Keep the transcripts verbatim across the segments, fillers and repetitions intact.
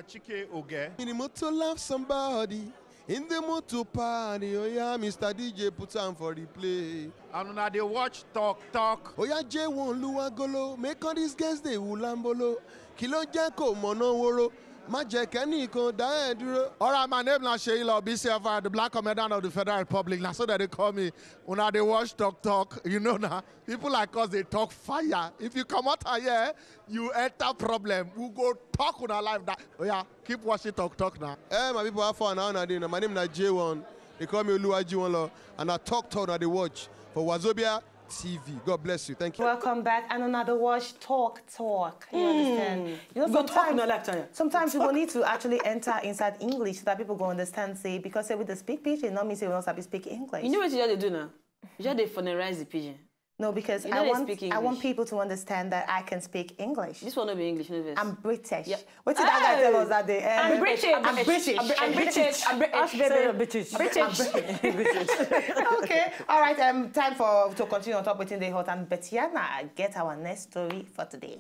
Achike Oge. In the mood to love somebody, in the mood to party. Oh yeah, Mister D J, put on for the play. And una dey watch Talk Talk. Oh yeah, J one Luagolo, make all these girls dey ulambolo. Kí ló jẹ́ kó mọ̀nà woro, má jẹ́ kẹ́nìkan dá ẹ dúró. All right, my name na Seyi Law, B C F R, the Black Commandant of the Federal Republic. Na so that they call me. Una dey watch Talk Talk. You know now, people like us, they talk fire. If you come out here, you enter problem. We go talk una life. That, oh yeah, keep watching Talk Talk now. Hey, my people, how far now? Now, my name na J one. They call me Oluwa J one Law, and I talk talk now they watch for Wazobia T V. God bless you. Thank you. Welcome back and another watch Talk Talk. You understand? You know, Go talk sometimes, no lifetime. sometimes people need to actually enter inside English so that people go understand. Say because say we dey speak pidgin, not mean say we don't sabi speak English. You know what you just dey do now? You just dey foreignerize the pidgin. No, because You I know they want speak I want English. people to understand that I can speak English. This one no be English, no verse. I'm British. Yeah. What did that guy tell us that day? Um, I'm British. I'm British. I'm British. I'm British. I'm British. Okay. All right. Um, time for to continue on top with the hot and Betiana. Get our next story for today.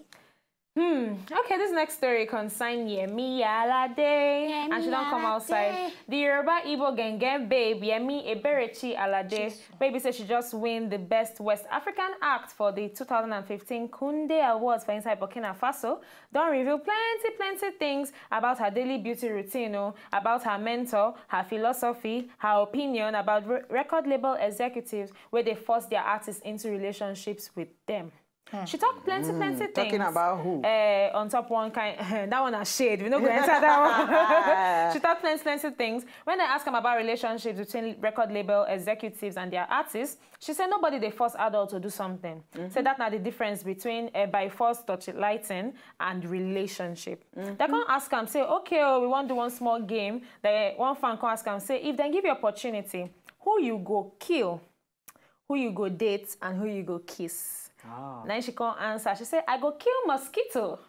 Hmm. Okay, this next story concern Yemi Alade, and she don't come outside. The Yoruba Igbo Gengen babe Yemi Eberechi Alade, baby says she just win the best West African act for the two thousand fifteen Kunde Awards for inside Burkina Faso. Don't reveal plenty, plenty things about her daily beauty routine, oh, about her mentor, her philosophy, her opinion about re- record label executives where they force their artists into relationships with them. She talked plenty, plenty things. Talking about who? Uh, on top one kind, that one a shade. We no go enter that one. She talked plenty, plenty things. When I ask him about relationships between record label executives and their artists, she said nobody they force adult to do something. Said that now the difference between uh, by force touch lighting and relationship. They can't ask him say, okay, oh, we want to do one small game. Then one fan can ask him say, if they give you opportunity, who you go kill, who you go date, and who you go kiss. Now she can't answer. She said, I go kill mosquito.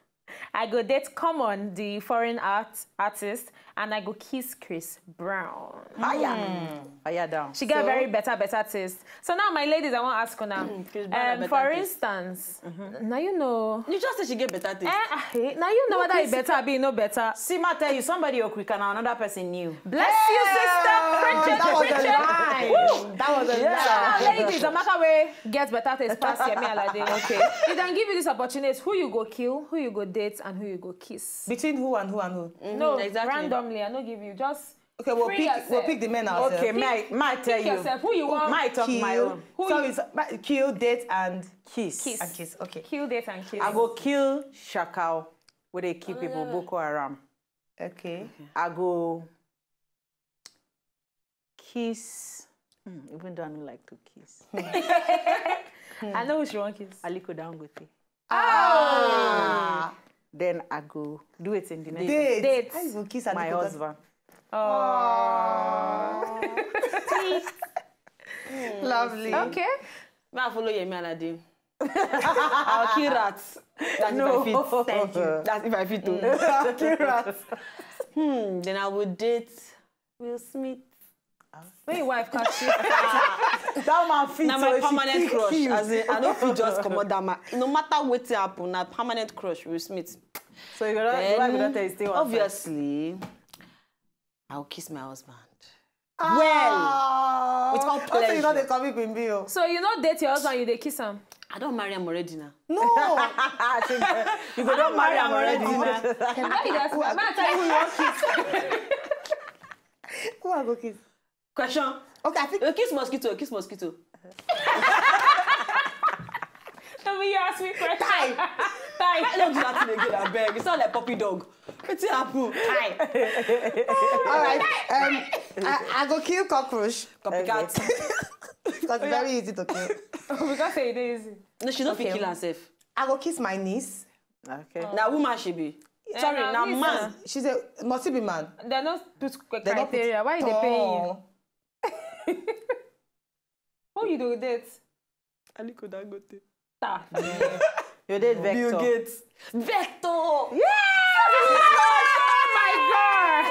I go date Common, the foreign art artist, and I go kiss Chris Brown. Fire. Fire down. She get very better, better taste. So now, my ladies, I want to ask you now. Chris Brown Um, better for taste. Instance, now you know. You just say she get better taste. Eh, ah, eh, now you know whether it better be no better. See, ma tell you, somebody will quick and another person new. Bless you, sister. Preach it, That was a preach it. lie. That was a Yeah, lie. ladies, Amaka way gets better taste pass Yemi Alade. Okay. If they give you this opportunity, who you go kill, who you go date, and who you go kiss. Between who and who and who? No, exactly. Randomly. I no give you. Just Okay, we'll free pick. Yourself. We'll pick the men ourselves. Okay, may I, may I tell Pick you? Yourself. Who you want? May I talk my Kill. own? Who So you- it's uh, kill, date, and Kiss. Kiss. And kiss. Okay. Kill, date, and kiss. I go kill Shakao. Where they keep people Boko Haram. Okay. I go kiss. Hmm, even though I don't like to kiss. I know who she want kiss. Aliko Dangote. Ah. Then I go do it in the next. Date. Date. How you go kiss My Aliko? Husband. Oh. Lovely. Okay. May I follow Yemi Alade? I'll kill rats. That's if I fit. Thank you. That's if I fit to. I'll kill rats. Hmm. Then I would date Will Smith. When your wife catch you, That man fit. Now So my if she permanent kick crush. you- As in, I don't feel just come out that man. No matter what happen, na permanent crush Will Smith. So you gonna Then, you gonna tell you stay one side. Obviously, I'll kiss my husband. Ah. With all Also, you know pleasure. they come with me, oh. So you know date your husband, you dey kiss him. I don't marry him already now. No. You go don't marry him already now. Why you dey ask me? May I tell you who you want kiss? Who I go kiss? Question. Okay, I think You kiss mosquito. Kiss mosquito. No, you ask me question. Tie. Tie. I don't do that thing again. I beg. It's not like puppy dog. What's happen? Hi. All right. Um, I, I go kill cockroach. Copycat. Because it's very easy to kill. Because say it is. No, she don't Okay. fit kill herself. I go kiss my niece. Okay. Now woman she be. Sorry, Eh, now now man. She's a must be man. They don't put cri- They don't put criteria. Why they pay you? tall. Who you do date? Aliko Dangote. Ta. You date Vector. Bill Gates. Vector. Oh my God.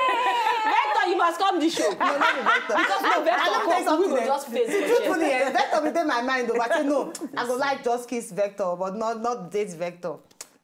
Vector, you must come this show. No, not the vector. Because no Vector I don't come, tell we something go eh. just face See, the truthfully, chair. eh, vector be dey my mind, oh, but I say no. I go like just kiss vector, but not not date vector.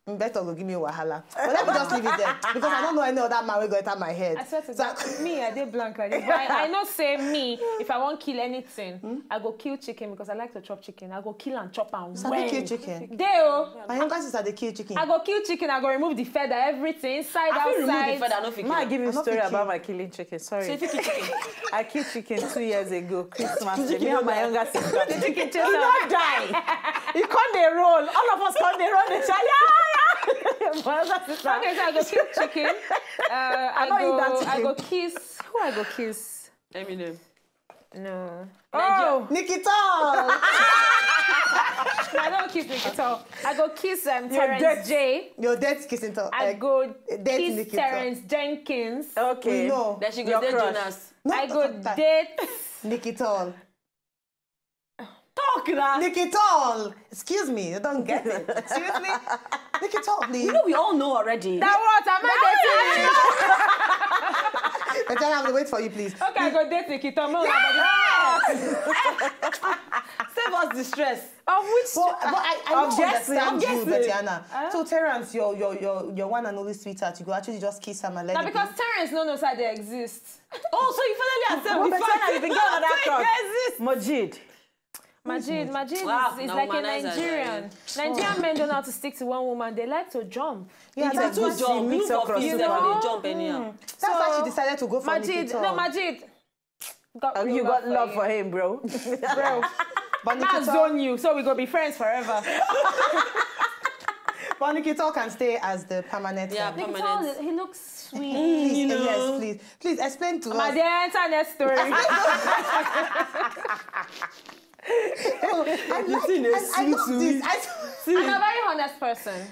Better go give me wahala. But let me just leave it there because I don't know any other man wey go enter my head. I swear to So God, me, I dey blank like this. But I, I know say me, if I wan kill anything, I go kill chicken because I like to chop chicken. I go kill and chop am Sabi well. kill chicken. Dey o. My younger sister dey kill chicken. I go kill chicken. I go remove the feather, everything, inside, I fit remove the outside. feather, I no fit Ma kill am. give you I no story fit about kill. my killing chicken. Sorry. So if you kill chicken, I killed chicken two years ago, Christmas Day. Me and my younger sister. The chicken chase You am. not die. You come dey roll. All of us come dey roll. Dey shout, yeah, yeah. My younger sister. Okay, so I go kill chicken. Uh, I, I don't eat go, that I chicken. go kiss. Who I go kiss? Eminem. No. Nigeria. Oh, Nikki Tall. No, I don't kiss Nikki Tall. I go kiss um, Your Terrence dead. J. Your dead kissing tall. I Eh, go dead kiss Nikki Tall. Terrence Jenkins. Okay. We know. Then she go Your date crush. Jonas. No, I go don't talk. date. Nikki Tall. Talk na. Nikki Tall. Excuse me, you don't get it. Seriously? Nikki Tall, please. You know we all know already. That what? Am I dating you? But then I will wait for you, please. Okay, I go date Nikki Tall. No, Save us the stress. Of which? But, but I, I don't Obviously. understand you, Obviously. Betiana. Huh? So Terrence, your, your, your, your one and only sweetheart, you go actually just kiss her and let Now it because be. Terrence no know say they exist. Oh, so you finally accept But the fact Betiana, you that been getting another crush. Majid. Majid, Majid Wow, is, is na like a womanizer, Nigerian. Nigerian men don't know how to stick to one woman. They like to jump. Yeah, If that's they why do she jump, mix look up for for you, people. they don't dey jump anyhow. That's why she So, decided to go for Majid, Nikki Tall. no, Majid. God, Oh, you you got love for him, bro. Bro, But Nikki Tall, zone you, so we go be friends forever. But Nikki Tall can stay as the permanent Yeah, one. Nikki Tall, permanent. he looks sweet. Please, You eh, yes, know. please, please explain to My us. dear, enter next story. I You like, see, I, I love this. I, I'm a very honest person.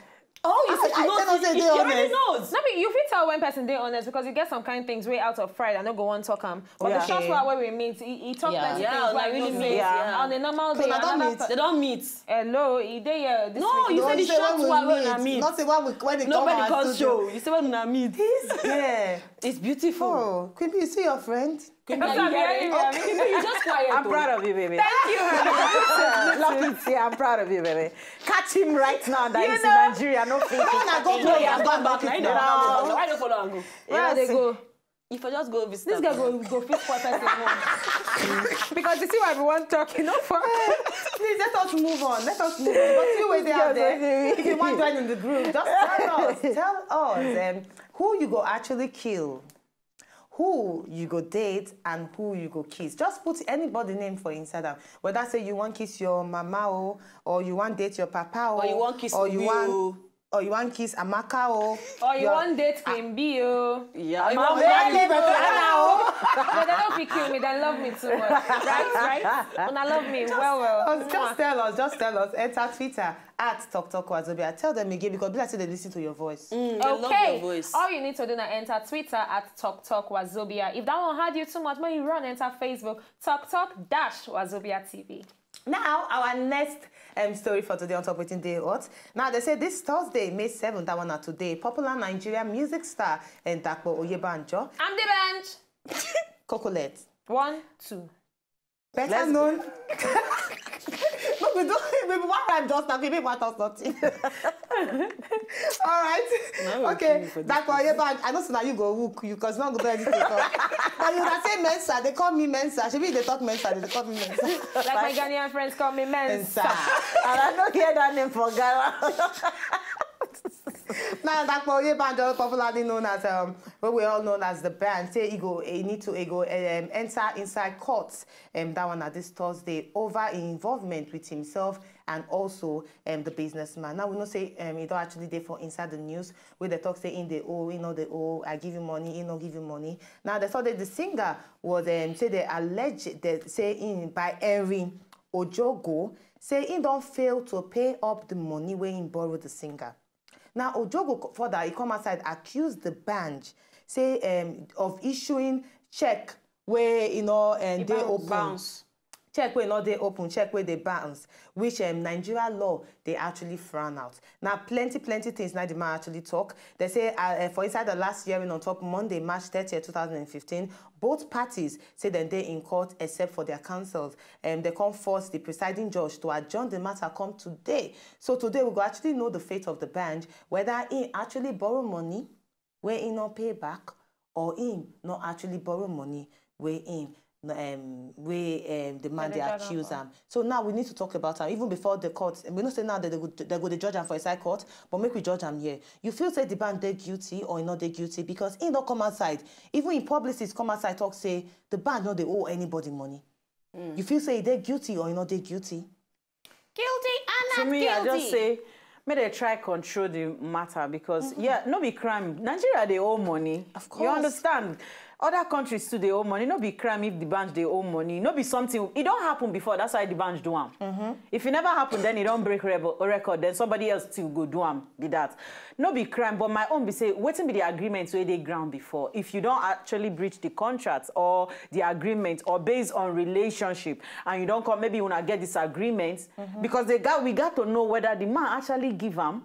Oh, you I, see, I you know, cannot say you, they you already honest. knows. No, but you fit tell when person dey honest because you get some kind things way out of pride. I no go want talk am. But Yeah. the short Okay. while where we meet, he, he talk Yeah. plenty Yeah, things like, where I really really meet, say, yeah. on a normal Because day, I don't another meet. per- They don't meet. Hello, he dey here. This No, week. you No, say he the say short when we while when I meet. meet. Not say when we, when they Nobody come comes out show. You say when I meet. This girl. It's beautiful. Oh, Queen B, you see your friend? Queen B, That's you hear it? Okay. You just quiet. I'm oh. proud of you, baby. Thank you, honey. Love it, yeah, I'm proud of you, baby. Catch him right now. That You is in know. Nigeria. No fit. When I go No, play, yeah, I go come back back right now. No. Why don't follow and go? Where Yes. they go? If I just go visit This her. guy go go fit for person home. Because you see why we want talk, you know, for Please let us move on. Let us move on. But you wait Yes, out there. okay. If you want to join in the group, just tell us. Tell us um, who you go actually kill. Who you go date and who you go kiss. Just put anybody name for inside am. Whether say you wan kiss your mama o, or you wan date your papa o, Or you wan kiss or you Obi wan, o. or you wan kiss Amaka o. Or you Your- wan date Queen B o. Yeah, Or you you wan wan date marry Queen Betiana o. No, they don't fit kill me. They love me too much. Right, right? Una love me well, well. Just, just tell us, just tell us. Enter Twitter at Talk Talk Wazobia. Tell them again because people say they listen to your voice. Mm, they love Okay. your voice. All you need to do now enter Twitter at Talk Talk Wazobia. If that one hard you too much, when you run enter Facebook, Talk Talk dash Wazobia T V. Now, our next um, story for today on Top Waiting Day Hot. Now, they say this Thursday, May seventh, that one na today, popular Nigerian music star and Dapo Oyebanjo, I'm the bench. Cocolet. One, two. Better Let's known. No, we don't. We want to just now. We want us nothing. All right. Now we're Okay. looking for this Dapo person. Oyebanjo. I know so now you go hook you because not go do anything. But you that say Mensa. They call me Mensa. Should be they talk Mensa. They call me Mensa. Like my Ghanaian friends call me Mensa. Mensa. And I don't hear that name for Ghana. Now, Dapo Oyebanjo, popularly known as um, what we all known as the band, say he go, he need to, he go um, enter inside court. Um, that one at this Thursday over his involvement with himself and also um, the businessman. Now we know say um, he don't actually dey for inside the news where they talk say in the oh, you know the oh, I give you money, he no give you money. Now they saw that the singer was um, say they allege that say in by Henry Ojogo say he don't fail to pay up the money where he borrowed the singer. Now Ojogo co- further he come outside accuse the bank say um, of issuing check where you know and they bounce. open. Bounce. Check wey no dey open, check wey dey bounce, which um, Nigeria law dey actually frown out. Now, plenty, plenty things now the man actually talk. They say uh, uh, for inside the last hearing on top Monday, March thirtieth, two thousand and fifteen, both parties say dem dey in court except for their counsels. Um, they come force the presiding judge to adjourn the matter come today. So today we go actually know the fate of the band, whether he actually borrow money where he not pay back, or him not actually borrow money where him um, where um, the man they accuse am. So now we need to talk about am even before the court. We know say now that they go, they go the judge am for inside court, but make we judge am here. You feel say the man dey guilty or he not dey guilty because he not come outside. Even in publicists come outside talk say the man no dey owe anybody money. You feel say he dey guilty or he not dey guilty? Guilty and To not me, guilty. I just say, may they try control the matter because yeah, no be crime. Nigeria they owe money. Of course. You understand? Other countries too they owe money. No be crime if the band they owe money. No be something. It don't happen before. That's why the band do am. If it never happened, then it don't break rebel, record. Then somebody else still go do am. Be that. No be crime, but my own be say, wetin be the agreement where they ground before? If you don't actually breach the contract or the agreement or based on relationship, and you don't come, maybe you wanna get disagreement because they got we got to know whether the man actually give am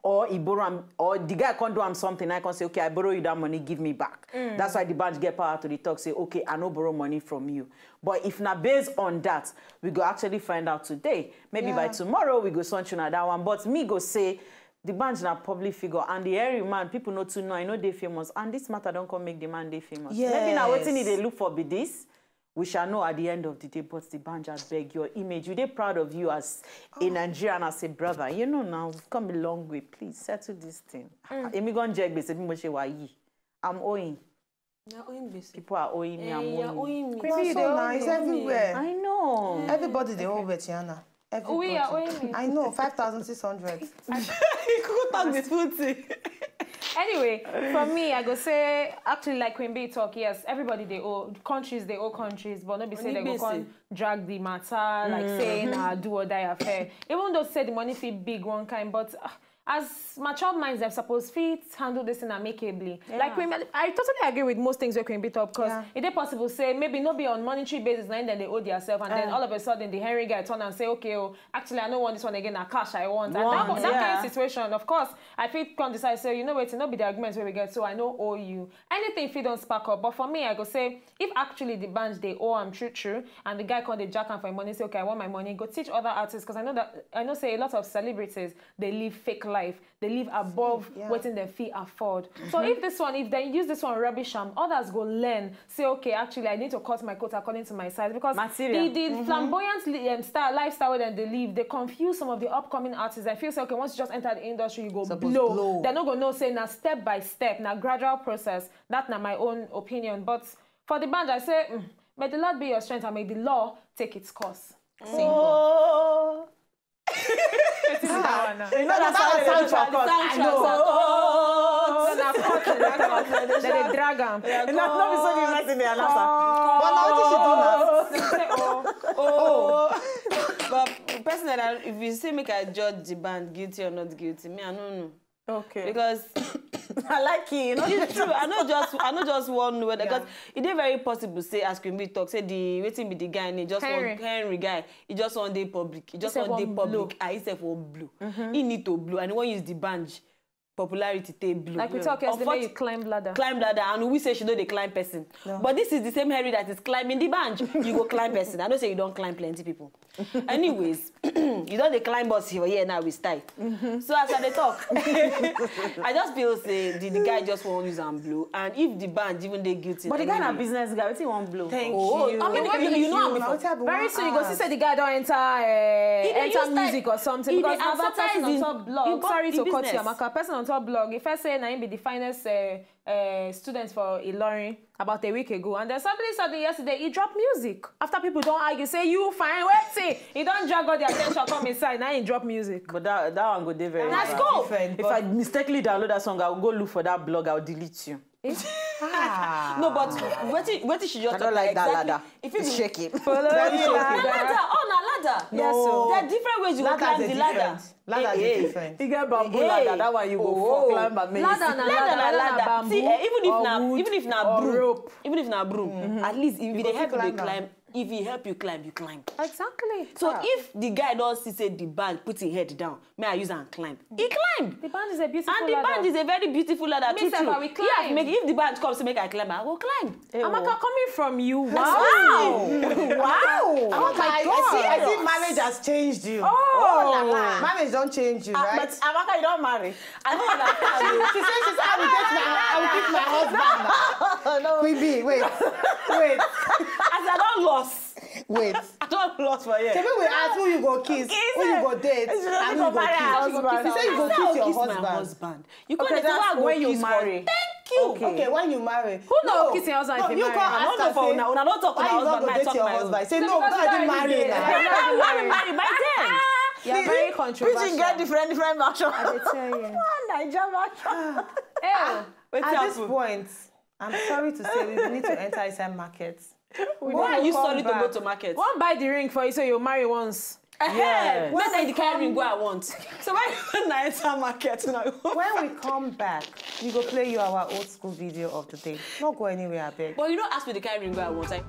or he borrow am or the guy can't do am something. I can say, okay, I borrow you that money, give me back. That's why the bank get power to the talk, say, okay, I no borrow money from you. But if not based on that, we go actually find out today. Maybe by Yeah. tomorrow we go sunshine at that one. But me go say the bank na public figure and the hairy man, people know too know, I know they famous. And this matter don't come make the man they famous. Maybe now waiting Yes. they look for be this. We shall know at the end of the day, but the bank, I beg your image. We they proud of you as a Nigerian, as a brother. You know now, we've come a long way. Please settle this thing. Emi gon jẹ gbèsè bí mo ṣe wà yìí. I'm owing. You're owing gbèsè. People are owing me. I'm Eh, you're owing. owing me. That's so nice. Everywhere. I know. Everybody they owe Betiana. Everybody. We are owing me. I know, five thousand six hundred. Who talk the full thing? Anyway, for me, I go say actually like Queen B talk, yes, everybody they owe countries, they owe countries, but not be say they go Only come drag the matter like say na do or die affair. Even though say the money feel big one kind, but uh, as matured minds, they're supposed fit handle this thing amicably. Like Queen, B, I totally agree with most things where Queen B talk because Yeah. it is possible say maybe not be on monetary basis, and then they owe themselves, and then all of a sudden the Henry guy turn and say, okay, oh, actually I don't want this one again. Na cash I want. And that, Want, that yeah. kind of situation, of course, I feel come decide say, you know what, it not be the agreement where we get, so I know owe you. Anything if you don't spark up. But for me, I go say, if actually the band they owe am true true, and the guy come the jack am for him money, say, okay, I want my money, go teach other artists, because I know that I know say a lot of celebrities they live fake life, they live above Yeah. what they feel afford. So if this one, if they use this one rubbish am, others go learn. Say, okay, actually I need to cut my coat according to my size, because Material. the, the flamboyant li- um, style lifestyle where they live, they confuse some of the upcoming artists. I feel say, okay, once you just enter the industry, you go Suppose blow. blow. They're not gonna know say na step by step, na gradual process. That's not my own opinion. But for the band, I say, mm, may the Lord be your strength and may the law take its course. Simple. Oh. Wetin be that one now? You know that's how they do for court. I know. Na court dem dey talk. Dem dey drag am. You know, no be so the person dey announce am. But now what she do now? Say, oh, Oh. But personally, if you say make I judge the band guilty or not guilty, me I don't know. Okay. Because I like it. You know, it's true. I know just I know just one know whether because it is very possible say as Queen B talk say the waiting be the guy and he just Henry. One Henry guy he just one day public he just Himself one day wan public blow. I himself will blow he need to blow and he won't use the band popularity take blow. Like we talk yesterday, Unfort- you climb ladder. Climb ladder and we say she know they climb person. But this is the same Henry that is climbing the band. You go climb person. I know say you don't climb plenty people. Anyways, you don't they climb us here, here now with style. So as I dey talk, I just feel say the, the guy just won't use and blow. And if the band even they guilty, But the I guy mean, na business guy. Wetin he wan blow? Thank Oh, you. I mean, you, you know how Now, before. what type of Very man soon you go see ask? say the guy don't enter uh, He dey enter use music style- or something he because dey na advertising advertise on in- top blog. in pub- Sorry in to cut you, business. Amaka. Person on top blog. If I say na him be the finest uh, uh, student for Ilorin about a week ago, and then suddenly, suddenly yesterday he dropped music after people don't argue say you fine waiting. He don't drag all the attention come inside. Now he drop music. But that that one go dey very Na bad. scope. Different, If but I mistakenly download that song, I'll go look for that blog. I'll delete you. ah. No, but what what she just I don't like that ladder. It's shaking. Ladder, oh, na ladder. Yes, so There are different ways you go Ladder climb dey the ladder. different. Ladder Eh, dey eh. Different. You get bamboo Hey. ladder. That one you go Oh. for climb and make. Ladder na Ladder na ladder, ladder. bamboo See, eh, even if or na wood even if na or broom, rope. Even if na broom, at least if you go dey fit help you climb dey am. Climb. If he help you climb, you climb. Exactly. So if the guy don see say the band put him head down, may I use and climb? He climb. The band is a beautiful And the ladder. Band is a very beautiful ladder. Me True, sef, true. I will He have climb. Make, if the band come, say make I climb, I go climb. Amaka, coming from you. Wow. Wow. Oh my I, God. I see, I see marriage has changed you. Oh. La, la. Marriage don't change you, right? But Amaka, you don't marry. I don't understand. She says she's I will get my I will keep my husband now. Queen B, wait, wait. As I don't lost. Wait. I don't lost for here. Tell me we ask who you go kiss, who you go date, and who you go kiss. He say you go kiss your husband. You Okay, that's when you marry. Thank you. Okay. Okay, when you marry. Who no kiss your husband if you You marry? can't ask her say, Una don't talk why about you not husband, go I date talk your my own. Husband. Say So no, because God you didn't marry marry me. now. I don't marry by then. You are very controversial. Pidgin get different different version. I dey tell you. Naija version. Ew. Wait, At this happen. Point, I'm sorry to say we need to enter inside market. Why are you Come sorry to go back. To market? One buy the ring for you so you marry once. Yes. When Not that we the kind come- ring go I want. So when when I enter market now? When we come back, we go play you our old school video of the day. Not go anywhere, I beg. But you don't ask me the kind ring go I want. Like,